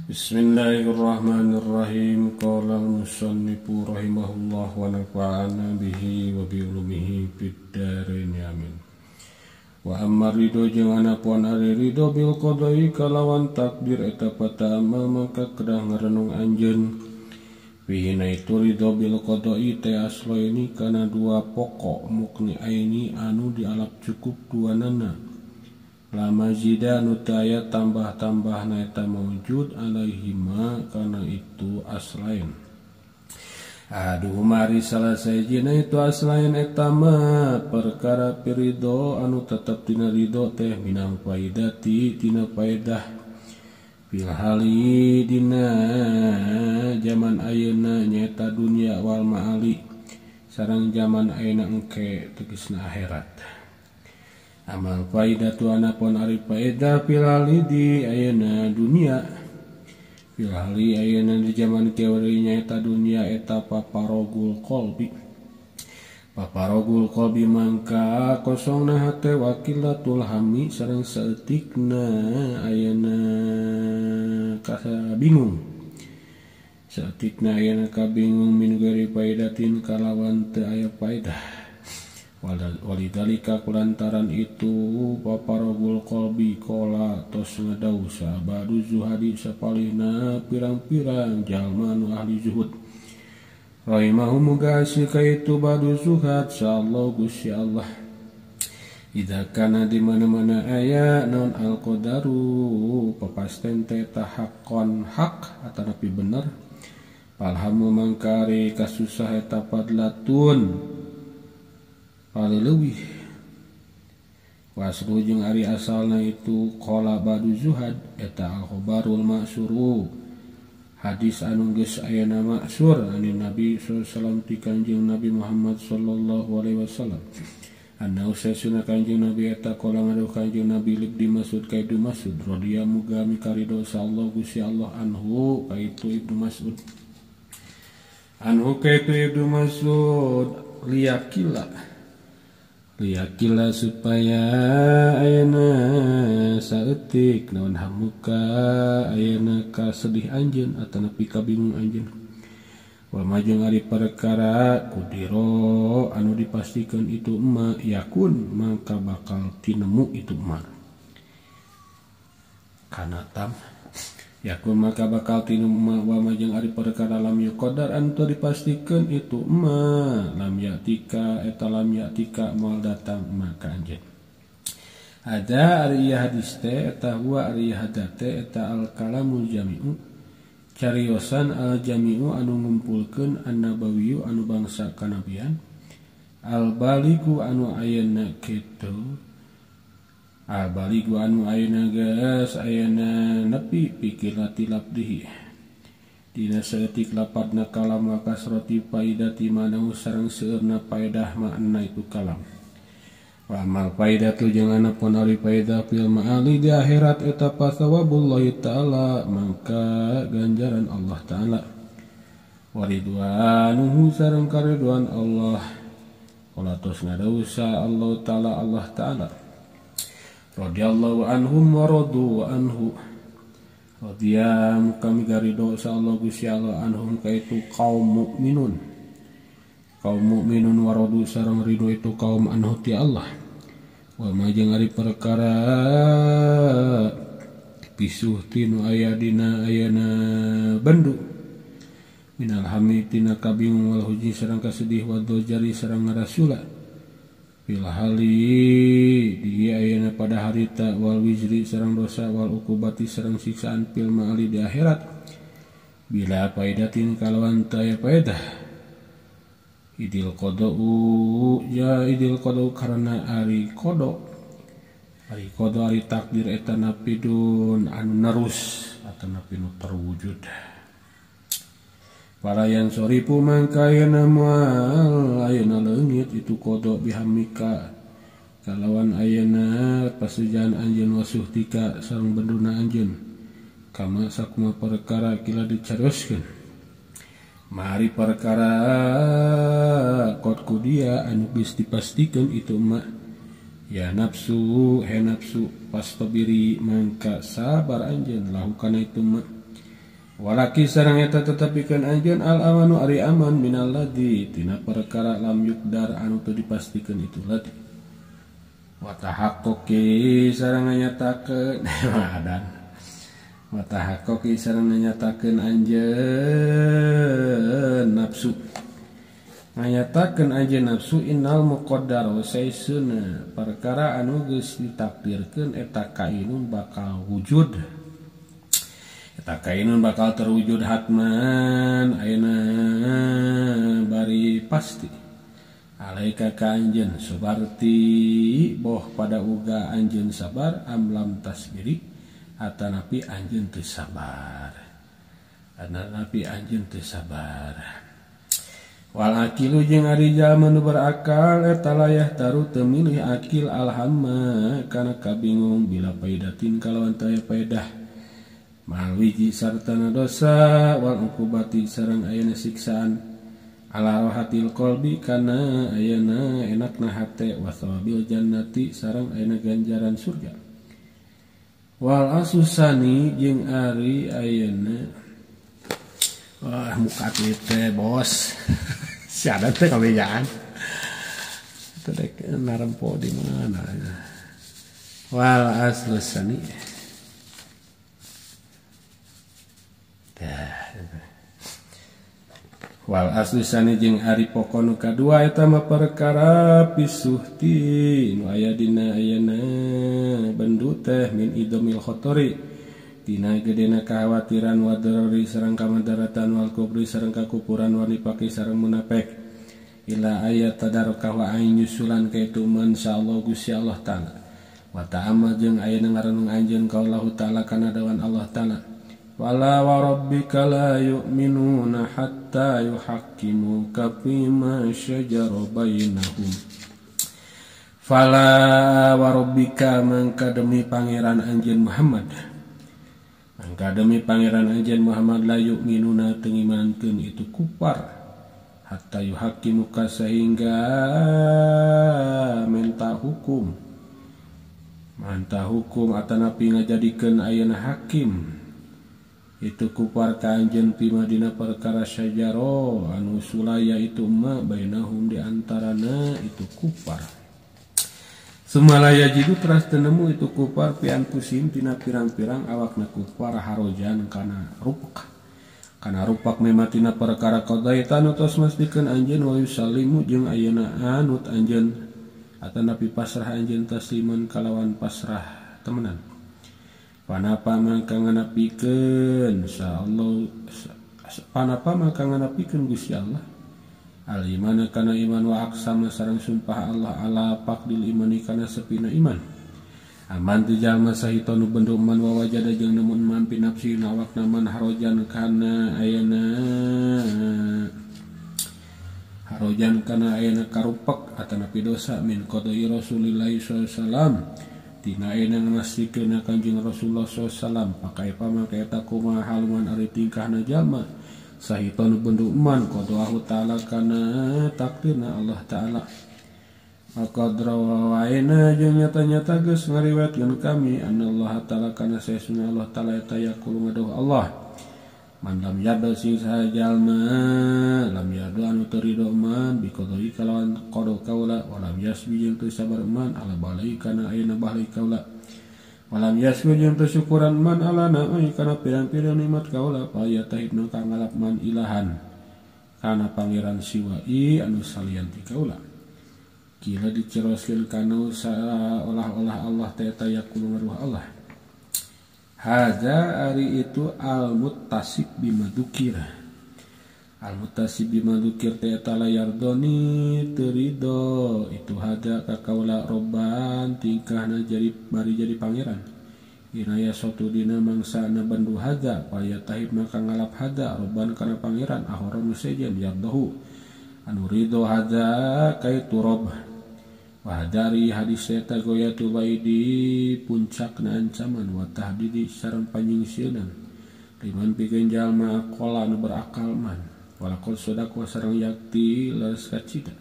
Bismillahirrahmanirrahim. Qala al-musannifu rahimahullah wa nafa'ana bihi wa bi ulumihi fid dharain amin. Wa amma ridho jeung anapun ari ridho bil qada'i kalawan takdir eta patama maka kedah ngarenung anjeun. Fihina itu ridho bil qada'i teh aslaini kana dua pokok mukni aini anu dialap cukup duanana. Lama zida nu taya tambah-tambahna eta maujud alaihima kana itu aslain. Aduh mari salah sahijina itu aslain eta mah perkara piridho anu tetep dina ridho teh minal faidati tina faedah fil hali dina jaman ayeuna nyaeta dunya wal ma'ali sareng jaman ayeuna engke tegasna akhirat. Amal faidah tu anapun ari faedah fil hali di ayeuna dunia fil hali ayeuna di jaman kieu nyaeta dunia eta paparogul qalbi paparogul qalbi mangka kosongna hate wakilatul hami sareng saeutikna ayeuna kabingung saeutikna ayeuna kabingung min ghairi faidatin kalawan teu aya faedah. Walidalika kulantaran itu paparogul qalbi kola tos ngadau sabadu zuhadi sapalihna pirang-pirang jalma nu ahli zuhud rahimahu muga asih ka itu badu zuhad insyaallah Gusti Allah. Idza kana di mana-mana aya naon al-qadaru papasten teh tahaqqon hak atanapi bener palhamu mangkari kasusah eta fadlatun paleleuwih waslu jeung ari asalna itu qala badu zuhad eta al-khabarul ma'suru hadis anu geus ayana ma'sur ani Nabi sallallahu alaihi wasallam ti Kanjeng Nabi Muhammad sallallahu alaihi wasallam anna usasuna Kanjeng Nabi eta qala ngaduh Kanjeng Nabi libdi Mas'ud ka Ibnu Mas'ud radhiyallahu muga mikarido sallallahu Gusti Allah anhu ka itu Ibnu Mas'ud anhu ka itu Ibnu Mas'ud liyakila liyakila supaya ayeuna saeutik naon hamuka ayeuna kasedih anjeun atanapi kabingung anjeun wa majeng ari perkara kudiro anu dipastikeun itu ma yakun maka bakal tinemu itu ma kana tam yakun maka bakal tinemu ma wa majeng ari perkara lam yuqadar anu dipastikeun itu ma lam yatika eta lam yatika moal datang maka anjeun. Ada ari hadis teh eta huwa ari hadate eta al kalamul jami'u cariosan al jami'u anu ngumpulkeun annabawiyu anu bangsa kanabian al baligu anu ayeuna kitu al baligu anu ayeuna geus ayeuna nepi pikirna tilabdihi dina saeutik lapatna kalam wa kasrati faidati manahu sareng seueurna faedah makna itu kalam. Wa amal faidatu jeung anapun ari faedah fil ma'ali di akhirat eta tsawabullahi ta'ala mangka ganjaran Allah ta'ala wa ridwanuhu sareng karidwan Allah qala tos ngadausa Allah ta'ala Allah ta'ala radhiyallahu anhum wa radu anhu radiyam kami garido sa Allah Gusti Allah anhum ka itu kaum mukminun wa radu sareng ridho itu kaum anhu ti Allah wa ma jeung ari perkara pisuh tinu aya dina ayana bendu minal hami tina kabingung wal huji sareng kasedih wa dojari sareng ngarasula fil hali di ayana pada harita wal wizri sareng dosa wal ukubati sareng siksaan fil ma'ali di akhirat bila faidatin kalawan taya faedah idil qada'u ya idil qada'u karena ari qada ari takdir eta napidun anu nerus atau napi nu terwujud. Para yang soripu mangka ayeuna moal ayeuna leungit itu qada bihamika kalawan ayeuna pasujaan anjeun wasuhtika sareng benduna anjeun kama sakuma perkara kila dicarioskeun. Mari perkara qad kudia anu geus dipastikeun itu ma ya nafsu he nafsu pastabiri mangka sabar anjeun lahu kana itu ma Walaki sareng eta tetepikeun anjeun al amanu ari aman minal ladzi tina perkara lam yukdar anu teu dipastikeun itu ladzi. Wa tahaqquqi sareng nyatakeun adan. Wa tahaqquqi sareng nyatakeun anjeun nafsu. Nganyatakeun anjeun nafsu innal muqaddar saeusuna perkara anu geus ditakdirkeun eta kainun bakal wujud. Eta kainun bakal terwujud hatman ayeuna bari pasti. Alaika ka anjeun subarti boh pada uga anjeun sabar amlam tasbiri atanapi anjeun teu sabar. Atanapi anjeun teu sabar. Wal aqilu jeung ari jalma nu berakal eta layah taru teu milih akil alhamma kana kabingung bila paidatin kalawan teu paedah. Malwiji sartana dosa wal uqubati sareng ayana siksaan ala rohatil qalbi kana ayana enakna hate wa thawabil jannati sareng ayana ganjaran surga. Wal asusani jeung ari ayana wah muka teh bos si ada teh kabejaan teh narempo di mana wal asusani. Wal asli sani jeung ari pokok nu kadua eta mah perkara pisuhti nu aya dina ayana bendu teh min idomil khotori tina gedena kekhawatiran wa darari sareng kamadaratan wal kubri sareng kakupuran wa nifaqi sareng munafik ila ayat tadaraka wa nyusulan ka itu man insyaallah Gusti Allah taala wa ta'amal jeung ayana ngarenung anjeun ka Allah taala kana dawan Allah taala. Wala wa rabbika la yu'minuna hatta yuhaqqimuka fima syajara bainahum. Fala wa rabbika mangka demi pangeran anjeun Muhammad. Mangka demi pangeran anjeun Muhammad la yu'minuna teu ngimankeun itu kufar hatta yuhaqqimuka sehingga minta hukum. Manta hukum atanapi ngajadikeun ayeuna hakim. Itu kupar ka anjeun pima dina perkara syajaro anu sulaya itu ma bainahum di antarana itu kupar. Sumalaya jidu teras tenemu itu kupar pian pusim tina pirang-pirang awakna kupar harojan kana rupak. Kana rupak mematina perkara qadaitan tos mastikeun anjeun wa yusallimu jeung ayeuna anut anjeun atanapi pasrah anjeun tasliman kalawan pasrah temenan. Panapa mangka nganapikeun insyaallah panapa mangka nganapikeun Gusti Allah al iman kana iman wa aqsama sareng sumpah Allah ala faqdil imani kana sepina iman aman teu jalma sahita nu bendu man wa wajada jeung nemu man pi nafsi awakna man harojan kana ayana harojan kana ayana karupek atanapi dosa min qada'i Rasulillah sallallahu alaihi wasallam tina ayeuna ngasikeun Kanjeng Rasulullah sallallahu alaihi wasallam pakai pamake eta kumaha haluman ari tingkahna jalma sahita nu bendu man qadahu ta'ala kana takdirna Allah ta'ala. Maka rawaina jeung nyata-nyata geus ngariwayatkeun kami anallah ta'ala kana saesuna Allah ta'ala eta yaqulu ngaduh Allah man lam yadda sing saha jalma lam yadda anu teu ridho man biqadai kalawan qada kaula wa lam yasbi jeung teu sabar man ala balai kana ayeuna balai kaula wa lam yasbi jeung teu syukuran man ala na'i kana pirang-pirang nikmat kaula pa ya tahibna ka ngalap man ilahan kana pangeran siwai anu salian ti kaula. Kila diceroskeun kana saolah-olah Allah teh eta yaqulu ngaruh Allah. Haza ari itu al-muttasib bima dzukir. Al-muttasib bima dzukir teh eta la yardoni teu ridho itu hada ka kaula robban tingkahna jadi bari jadi pangeran. Inaya suatu dina mangsana bandu hada paya tahib maka ngalap hada robban kana pangeran ahora nu sejen yardahu anu ridho hada kaitu robb. Wahadari hadis eta goyatu baidi puncakna ancaman wa tahdidi sareng panyingsieunan liman pikeun jalma aqala anu berakal man walaqad sadaqa sareng yakti leres kacida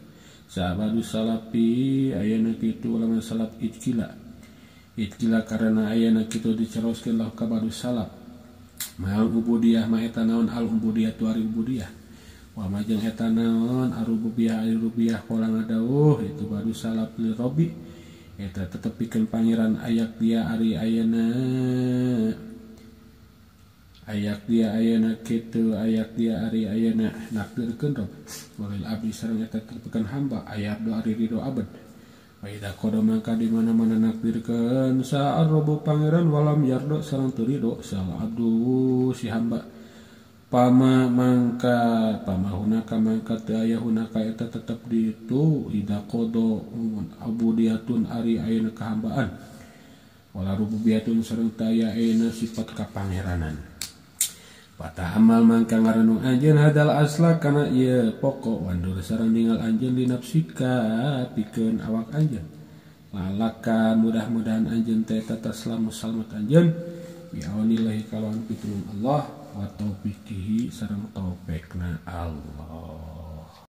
sahabadu salapi ayana kitu ulama salaf itkila itkila karena ayana kitu diceroskeun lah kabadu salaf Mal ubudiyah ma eta naon al ubudiyah tu ari ubudiyah wa ma jeung eta naon arububiyah ari rubiyah qala ngadawuh itu baru salaf li rabbi eta tetep pikeun pangeran ayak dia ari ayana ayak dia ayana kitu ayak dia ari ayana nakdirkeun rob walil abdi sareng eta tetep pikeun hamba ayak do ari ridho abad. Wa idza qada mangka di mana-mana nakdirkeun sa ar-rabbu pangeran walam yardo sareng teu ridho sal abdu si hamba pama mangka pama hunaka mangka teu aya hunaka eta tetep di itu idza qada abudiyatun ari ayeuna kahambaan wala rububiyatun sareng teu aya ayeuna sifat kapangeranan. Patah amal mangka ngarenung anjeun hadal asla kana ieu pokok wandur sareng ningal anjeun dinafsika pikeun awak anjeun lalaka mudah-mudahan anjeun teh tataslamu salamat anjeun biaunillahi kalawan pitulung Allah wa taufiqihi sareng taufik-Na Allah.